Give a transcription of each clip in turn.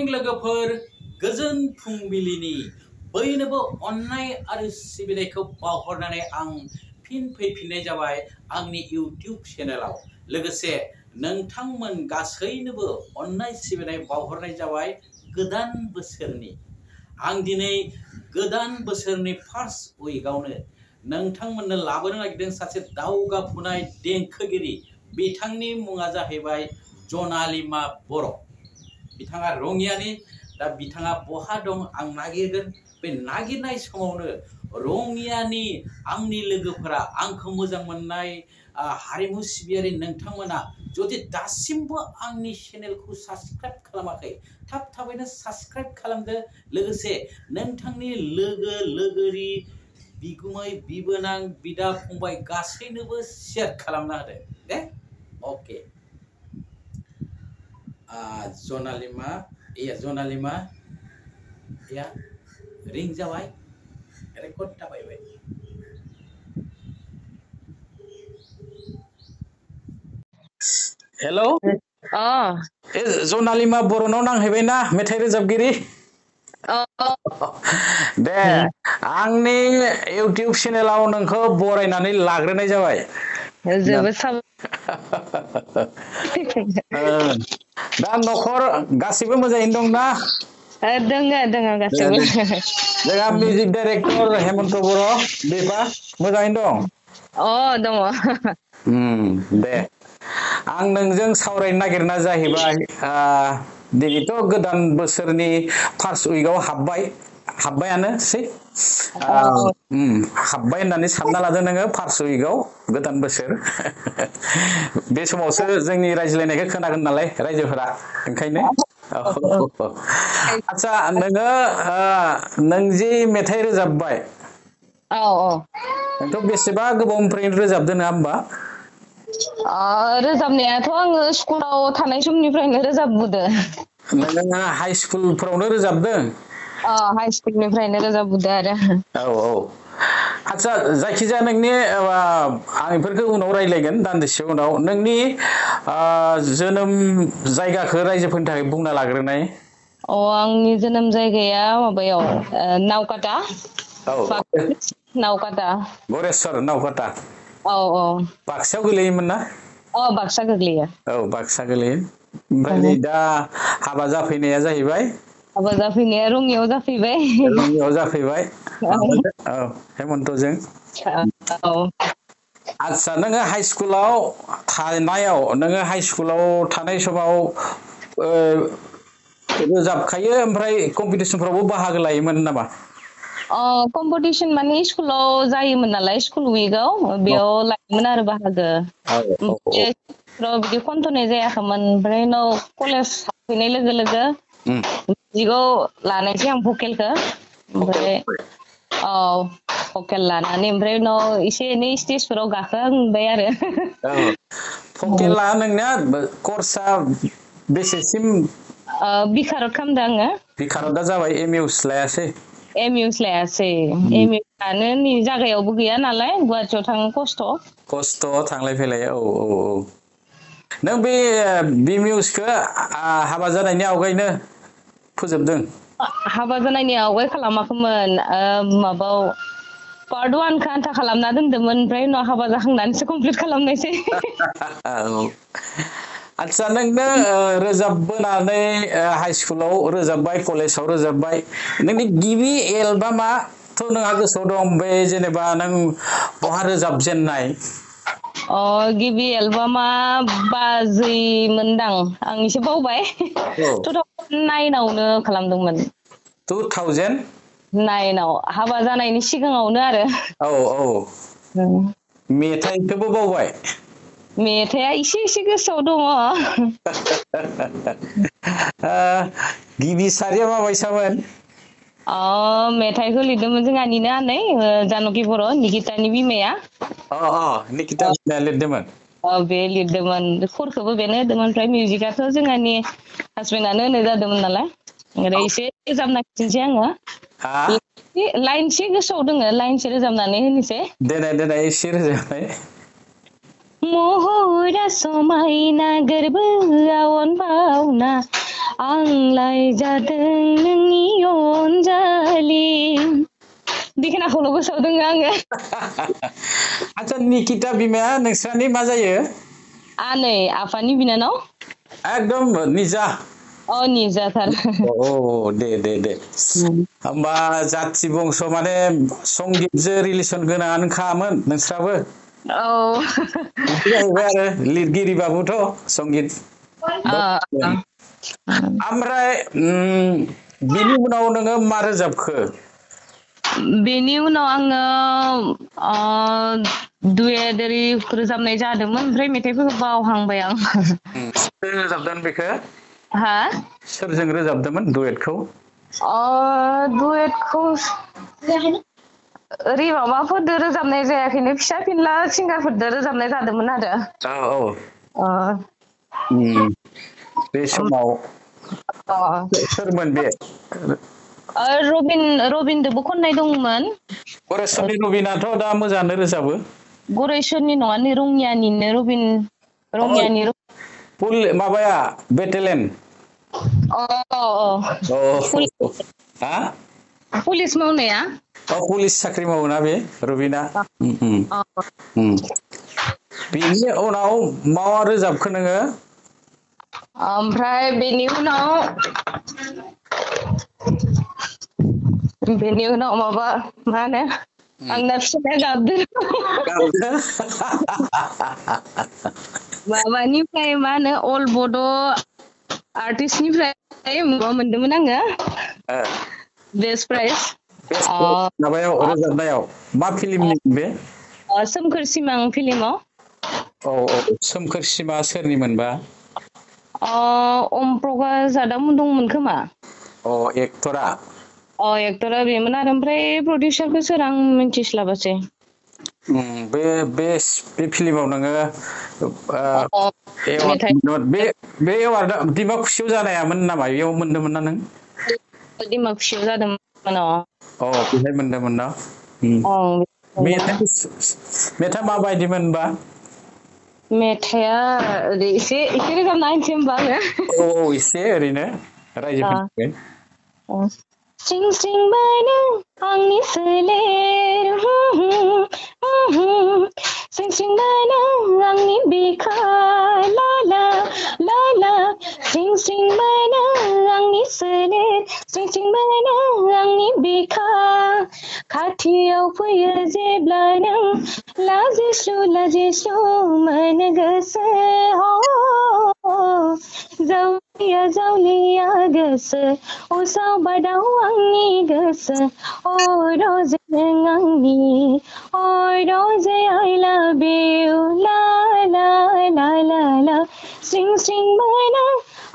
morning लोगोफोर गोजोन फुंबिलिनि बयनोबो अननाय आरो सिबिनायखौ बावहरनानै आं फिन फैफिननाय जाबाय आंनि इउटिउब चेनेलाव लोगोसे नोंथांमोन गासैनोबो अननाय सिबिनाय बावहरनाय जाबाय गोदान बोसोरनि आं दिनै गोदान बोसोरनि फार्स्ट उइकआवनो नोंथांमोननो लाबोनो नागिरदों सासे दावगाफुनाय देंखोगिरि बिथांनि मुङा जाहैबाय जनालिमा बर' बिथाङा रङियानि दा बिथाङा बहा दं आं नागिरगोन बे नागिरनाय समावनो रङियानि आंनि लोगोफोरा आंखौ मोजां मोननाय हारिमु सिबियारि नोंथांमोना जुदि दासिमबो आंनि चेनेलखौ साबस्क्राइब खालामाखै थाबैनो साबस्क्राइब खालामदो लोगोसे नोंथांनि लोगो लोगोरि बिगुमै बिबोनां बिदा फंबाय गासैनोबो शेयार खालामना होदो दे ओके जनालिमा या रिंग जाबाय रेकर्ड थाबायबाय हेलौ जनालिमा बर'नाव नांहैबायना मेथाइ रोजाबगिरि दे आंनि इउटिउब चेनेलाव नोंखौ बरायनानै लाग्रोनाय जाबाय दा न'खर गासिबो मोजाङैनो दंना दङ गासिबो जोंहा मिउजिक डाइरेक्टर हेमन्त बर' बेबा मोजाङैनो दङ दे आं नोंजों सावरायनो नागिरना जाहैबाय दिनैथ' गोदान बोसोरनि फार्स्ट उइकआव हाबबायानोसै हाबबाय होननानै सानना लादो नोङो फार्स्ट उइकआव गोदान बोसोर बे समावसो जोंनि रायज्लायनायखौ खोनागोन नालाय रायजोफोरा ओंखायनो आच्छा नोङो नों जि मेथाइ रोजाबबाय नोंथ' बेसेबा गोबावनिफ्रायनो रोजाबदो नङा होमबा रोजाबनायाथ' आङो स्कुलाव थानाय समनिफ्रायनो रोजाबबोदों नोङो हाइ स्कुलफोरावनो रोजाबदों हाइ स्कुलनिफ्रायनो रोजाबबोदों आरो आच्छा जायखिजाया नोंनि आं बेफोरखौ उनाव रायज्लायगोन दान्दिसे उनाव नोंनि जोनोम जायगाखौ रायजोफोरनि थाखाय बुंना लाग्रोनाय आंनि जोनोम जायगाया माबायाव नावकाटा गरेस्वर नावकाटा बाक्सायाव गोलैयोमोन ना बाक्सा गोग्लैयो बाक्सा गोलैयो ओमफ्राय नै दा हाबा जाफैनाया जाहैबाय हाबा जाफैनाया रङियाव जाफैबाय हेमन्तजों आच्छा नोङो हाइ स्कुलाव थानाय समाव रोजाबखायो ओमफ्राय कम्पिटिसनफ्रावबो बाहागो लायोमोन नामा कम्पिटिसन माने स्कुलाव जायोमोन नालाय स्कुल उइकआव बेयाव लायोमोन आरो बाहागो बिदि खनथ'नाय जायाखैमोन ओमफ्राय उनाव कलेज हाबफैनाय लोगो लोगो मिउजिकआव लानायसै आं भकेलखौ ओमफ्राय भकेल लानानै ओमफ्राय उनाव एसे एनै स्टेजफोराव गाखोहांबाय आरो भकेला नोंना कर्सआ बेसेसिम बिखारत खालामदों आङो बिखारतआ जाबाय एम इउस लायासै एम इउस लायासै एम इउस लानो नै जागायावबो गैया नालाय गुवाहाटियाव थांनो खस्थ' थांलाय फैलाय नों बे मिउसखौ हाबा जानायनि आवगायनो फोजोबदों हाबा जानायनि आवगाय खालामाखैमोन माबायाव पार्ट 1खौ आन्था खालामना दोनदोंमोन ओमफ्राय उनाव हाबा जाखांनानैसो कमप्लिट खालामनायसै आच्छा नोंनो रोजाबबोनानै हाइ स्कुलाव रोजाबबाय कलेजाव रोजाबबाय नोंनि गिबि एलबामाथ' नोंहा गोसोआव दं बे जेनेबा नों बहा रोजाबजेननाय गिबि एलबामा बाजैमोनदां आं एसे बावबाय 2009आवनो खालामदोंमोन 2009आव हाबा जानायनि सिगाङावनो आरो मेथाइखौबो बावबाय मेथाइआ एसे गोसोआव दङ गिबि सारिया माबायसामोन मेथाइखौ लिरदोंमोन जोंहानिनो आनै जानकि बर' निकितानि बिमाया निकिता लिरदोंमोन बे लिरदोंमोन खरखौबो बेनो होदोंमोन ओमफ्राय मिउजिकआथ' जोंहानि हासबेन्डआनो होनाय जादोंमोन नालाय ओमफ्राय एसे रोजाबना खिन्थानोसै आङो लाइनसे गोसोआव दोङो लाइनसे रोजाबनानै होनोसै देनाय एसे रोजाबनाय महरा समायना गोरबोआव अनबावना आंलाय जादों नोंनि अनजालि बेखिनिखौल' गोसोआव दङ आङो आच्छा निकिता बिमाया नोंस्रानि मा जायो आनै आफानि बिनानाव एकदम निजा निजाथार दे होमबा जाथि बंस माने संगितजों रिलेसन गोनाङानो खामोन नोंस्राबो जाहैबाय आरो लिरगिरिबाबोथ' संगित ओमफ्राय बिनि उनाव नोङो मा रोजाबखो बेनि उनाव आङो दुएट ओरै रोजाबनाय जादोंमोन ओमफ्राय मेथाइफोरखौ बावहांबाय आं सोर रोजाबदों बेखौ हा सोरजों रोजाबदोंमोन दुएटखौ दुएटखौ ओरै माबाफोरदो रोजाबनाय जायाखैनो फिसा फिनला सिंगारफोरदो रोजाबनाय जादोंमोन आरो बे समाव सोरमोन बे रबिनदोबो खननाय दंमोन गरेस्वरनि रबिनाथ' दा मोजाङानो रोजाबो गरेस्वरनि नङा नै रङियानिनो रङियानि माबाया बेटेलेन पुलिस मावनाया पुलिस साख्रि मावोना बे रबिना बेनि उनाव मा रोजाबखो नोङो ओमफ्राय बेनि उनाव माबा मा होनो आंना फिसाया गाबदों माबानिफ्राय मा होनो अल बड' आर्टिस्टनिफ्राय माबा मोनदोंमोन आङो बेस्ट प्राइज माबायाव रोजाबनायाव मा फिल्मनि बे सोमखोर सिमां फिल्माव सोमखोर सिमा सोरनिमोनबा अम प्रकास आदामोन दंमोन खोमा एक्टरा एक्टरा बेमोन आरो ओमफ्राय प्रडिउसारखौ सोर आं मिन्थिस्लाबासै बे फिल्माव नोङो बे एवार्डआ डिमाकुसियाव जानायामोन नामा बेयाव मोन्दोंमोन ना नों डिमाकुसियाव जादोंमोन बेहाय मोन्दोंमोन ना मेथाइ माबायदिमोनबा मेथाइआ एसे रोजाबना होनोसै होमबा आङो एसे ओरैनो रायजोफोरनि सिं सिं बायनो आंनि सोलेर सिं सिं बायनो आंनि बिखा लाला लाला सिं सिं बायनो आंनि सोलेर सिं सिं बायनो आंनि बिखा खाथियाव फैयो जेब्ला नों लाजिस्लु मोनो गोसो जावलिया गोसो उसाव बादाव आंनि गोसो रजे आंनि रजे I love you la la la la la सिं सिं बायना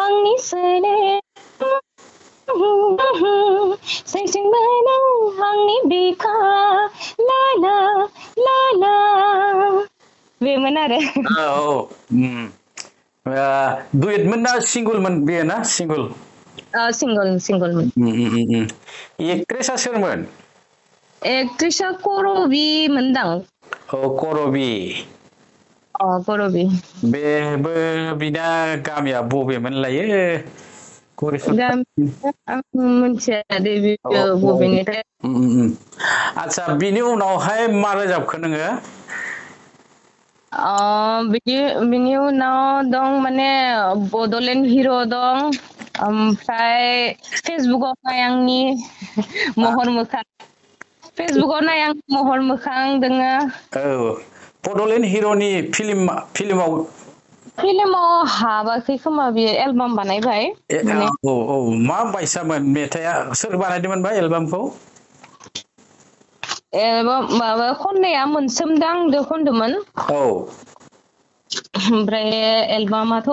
आंनि सोलेर सिं सिं बायना आंनि बिखा ला ला ला ला बेमोन आरो दुएटमोन ना सिंगलमोन बेयो ना सिंगलमोन एक्ट्रेसा सोरमोन एक्ट्रेसा करबि मोनदां करबि बेबो बिना गामिया बबेमोन लायो मिथिया दे बबेनिथाय आच्छा बिनि उनावहाय मा रोजाबखो नोङो बिनि उनाव दं माने बड'लेण्ड हिर' दं ओमफ्राय फेसबुकाव नाय आंनि महर मोखां दोङो बड'लेण्ड हिर'नि फिल्माव हाबाखै खोमा बेयो एलबाम बानायबाय मा बायसामोन मेथाइआ सोर बानायदोंमोनबा एलबामखौ माबा खननाया मोनसोमदांदो खनदोंमोन ओमफ्राय एलबामाथ'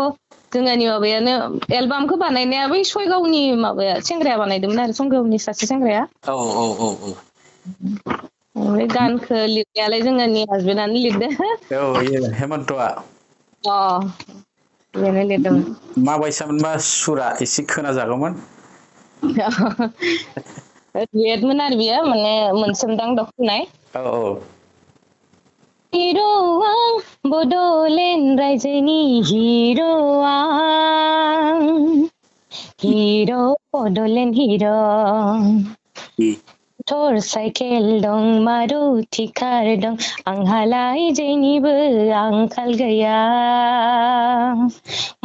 जोंहानि माबायानो एलबामखौ बानायनाया बै सयगावनि माबाया सेंग्राया बानायदोंमोन आरो सयगावनि सासे सेंग्राया ओमफ्राय गानखौ लिरनायालाय जोंहानि हासबेन्डआनो लिरदों हेमन्तआ बेनो लिरदोंमोन माबायसामोनबा सुरा एसे खोनाजागौमोन दुएटमोन आरो बियो माने मोनसोमदां दखनाय हिर'आ बड'लेण्ड रायजोनि हिर'आ Hero Bodoland hero motorcycle दं मारुति कार दं आंहालाय जेनिबो आंखाल गैया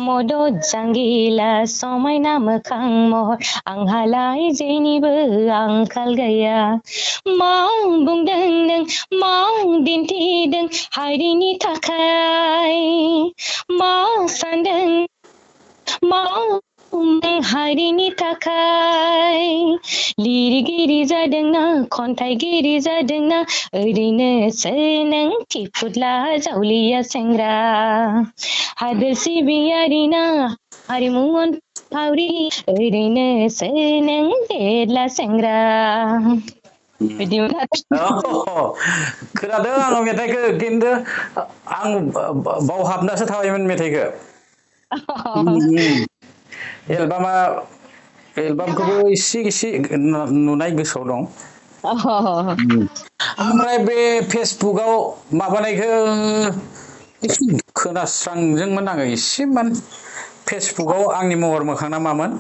मदद जांगिला समायना मोखां महर आंहालाय जेनिबो आंखाल गैया मा बुंदों नों मा दिन्थिदों हारिनि थाखाय मा सानदों मा हारिनि थाखाय लिरगिरि जादोंना खन्थाइगिरि जादोंना ओरैनोसो नों थिफुदला जावलिया सेंग्रा हादोर सिबियारिना हारिमु अनफावरि ओरैनोसो नों देरला सेंग्रा बिदिमोन खोनादों आङो मेथाइखौ खिन्थु आं बावहाबनासो थाबायमोन मेथाइखौ एलबामखौबो इसे नुनाय गोसोआव दं ओमफ्राय बे फेसबुकआव माबानायखौ खोनास्रांदोंमोन आङो इसेमान फेसबुकआव आंनि महर मोखांना मामोन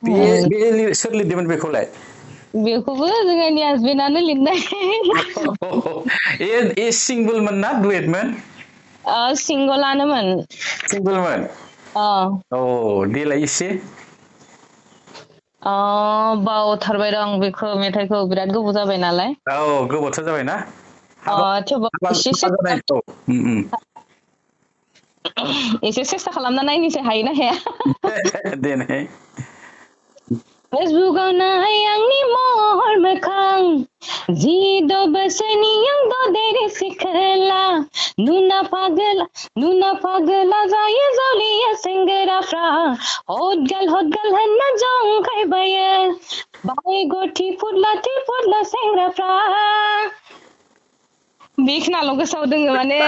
बे सोर लिरदोंमोन बेखौलाय बेखौबो जोंनि हासबेन्डआनो लिरनाय ए सिंगोलमोन ना डुएटमोन सिंगोलानोमोन देलाय एसे बावथारबाय दं बेखौ मेथाइखौ बिराद गोबाव जाबाय नालाय गोबावथार जाबायना एसे सेस्था खालामना नायनोसै हायोना हाया देनाय फेसबुकआव नाय आंनि महर मोखां जिद' बोसोरनि आं देरे सिखोला नुना पागला जायो जावलिया सेंग्राफ्रा हदगाल होनना जंखायबायो बाय गथि फुदला सेंग्राफ्रा बेखिनाल' गोसोआव दोङो माने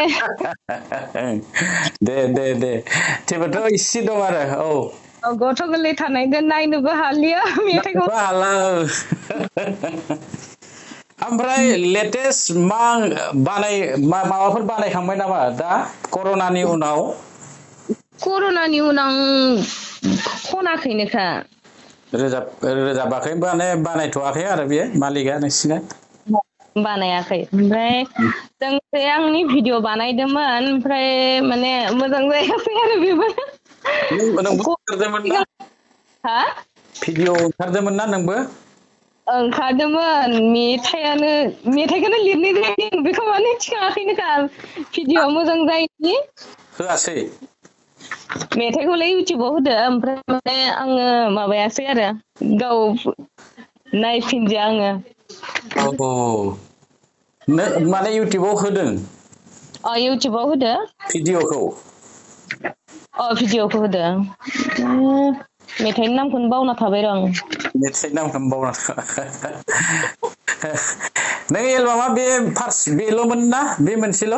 दे थेवबोथ' इसे दं आरो गथ' गोरलै थानायजों नायनोबो हालिया मेथाइखौ हाला ओमफ्राय लेटेस्ट माबाफोर बानायखांबाय नामा दा कर'नानि उनाव खनाखैनोखा रोजाबाखै माने बानायथ'वाखै आरो बे मालिकआ नोंसिना बानायाखै ओमफ्राय जों आंनि भिडिअ बानायदोंमोन ओमफ्राय माने मोजां जायासै आरो बेबो नोंबो ओंखारदोंमोन ना भिडिअ ओंखारदोंमोन ना नोंबो ओंखारदोंमोन मेथाइखौनो लिरनाय जायाखै बेखौ माने थिखाङाखैनोखा भिडिअ मोजां जायैनि होआसै मेथाइखौलाय इउटिउबाव होदो ओमफ्राय माने आङो माबायासै आरो गाव नायफिनदिया आङो माने इउटिउबाव होदों इउटिउबाव होदो भिडिअखौ भिडिअखौ होदो मेथाइनि नामखौनो बावना थाबाय र' आं मेथाइनि नामखौनो बावना नों एलबामा बे फार्स्ट बेल'मोन ना बे मोनसेल'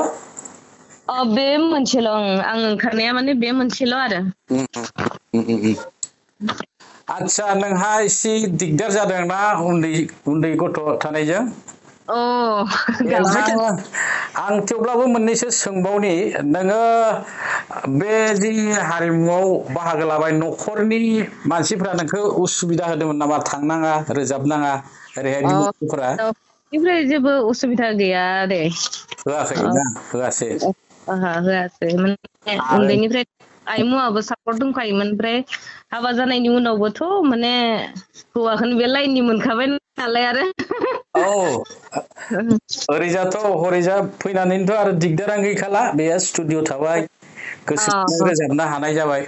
बे मोनसेल' आं ओंखारनाया माने बे मोनसेल' आरो आच्छा नोंहा एसे दिगदार जादोंना उन्दै गथ' थानायजों आं थेवब्लाबो मोननैसो सोंबावनि नोङो बे जि हारिमुआव बाहागो लाबाय न'खरनि मानसिफ्रा नोंखौ उसुबिदा होदोंमोन नामा थांनाङा रोजाबनाङा ओरैहाय बिमाफोरा बेनिफ्राय जेबो उसुबिदा गैया दे होआसै माने उन्दैनिफ्राय आइमुआबो सापर्ट दंखायोमोन ओमफ्राय हाबा जानायनि उनावबोथ' माने हौवाखौनो बे लाइननि मोनखाबाय नालाय आरो ओरैजाथ' हरैजा फैनानैनोथ' आरो दिगदारानो गैखाला बेयो स्टुडिअ थाबाय गोसोबानो रोजाबनो हानाय जाबाय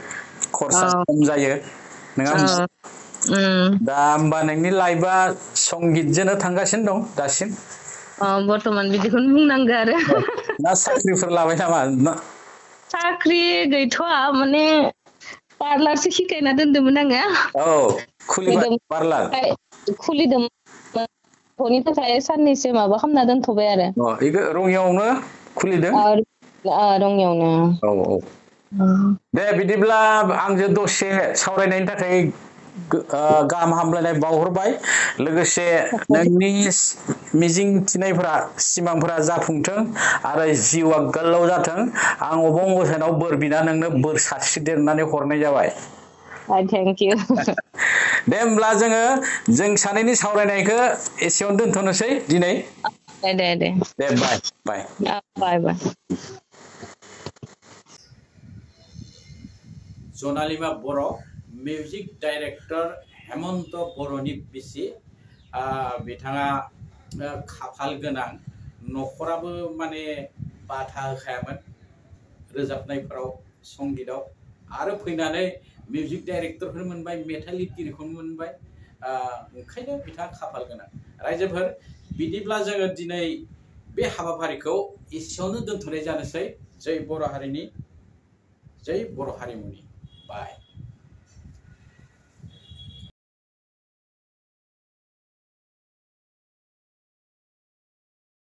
खरसा खम जायो नङा होमबा दा होमबा नोंनि लाइफआ संगितजोंनो थांगासिनो दं दासिम बर्थमान बिदिखौनो बुंनांगौ आरो ना साख्रिफोर लाबाय नामा साख्रि गैथ'आ माने पार्लारसो शिखायना दोनदोंमोन आङो पार्लार खुलिदोंमोन गथ'नि थाखाय साननैसो माबा खालामना दोनथ'बाय आरो बेखौ रङियावनो खुलिदों रङियावनो दे बिदिब्ला आंजों दसे सावरायनायनि थाखाय गाहाम हामलायनाय बावहरबाय लोगोसे नोंनि मिजिं थिनायफोरा सिमांफोरा जाफुंथों आरो जिउआ गोलाव जाथों आं अबं गसाइनाव बोर बिना नोंनो बोर सारस्रिदेरनानै हरनाय जाबाय थेंक इउ दे होमब्ला जों सानैनि सावरायनायखौ एसेयावनो दोनथ'नोसै दिनै दे बाय बाय बाय बाय जनालिमा बर' मिउजिक डाइरेक्टर हेमन्त बर'नि बिसि बिथाङा खाफाल गोनां न'खराबो माने बाधा होखायामोन रोजाबनायफोराव संगीतआव आरो फैनानै मिउजिक डाइरेक्टरखौनो मोनबाय मेथाइ लिरगिरिखौनो मोनबाय ओंखायनो बिथाङा खाफाल गोनां रायजोफोर बिदिब्ला जोङो दिनै बे हाबाफारिखौ एसेयावनो दोनथ'नाय जानोसै जै बर' हारिनि जै बर' हारिमुनि बाय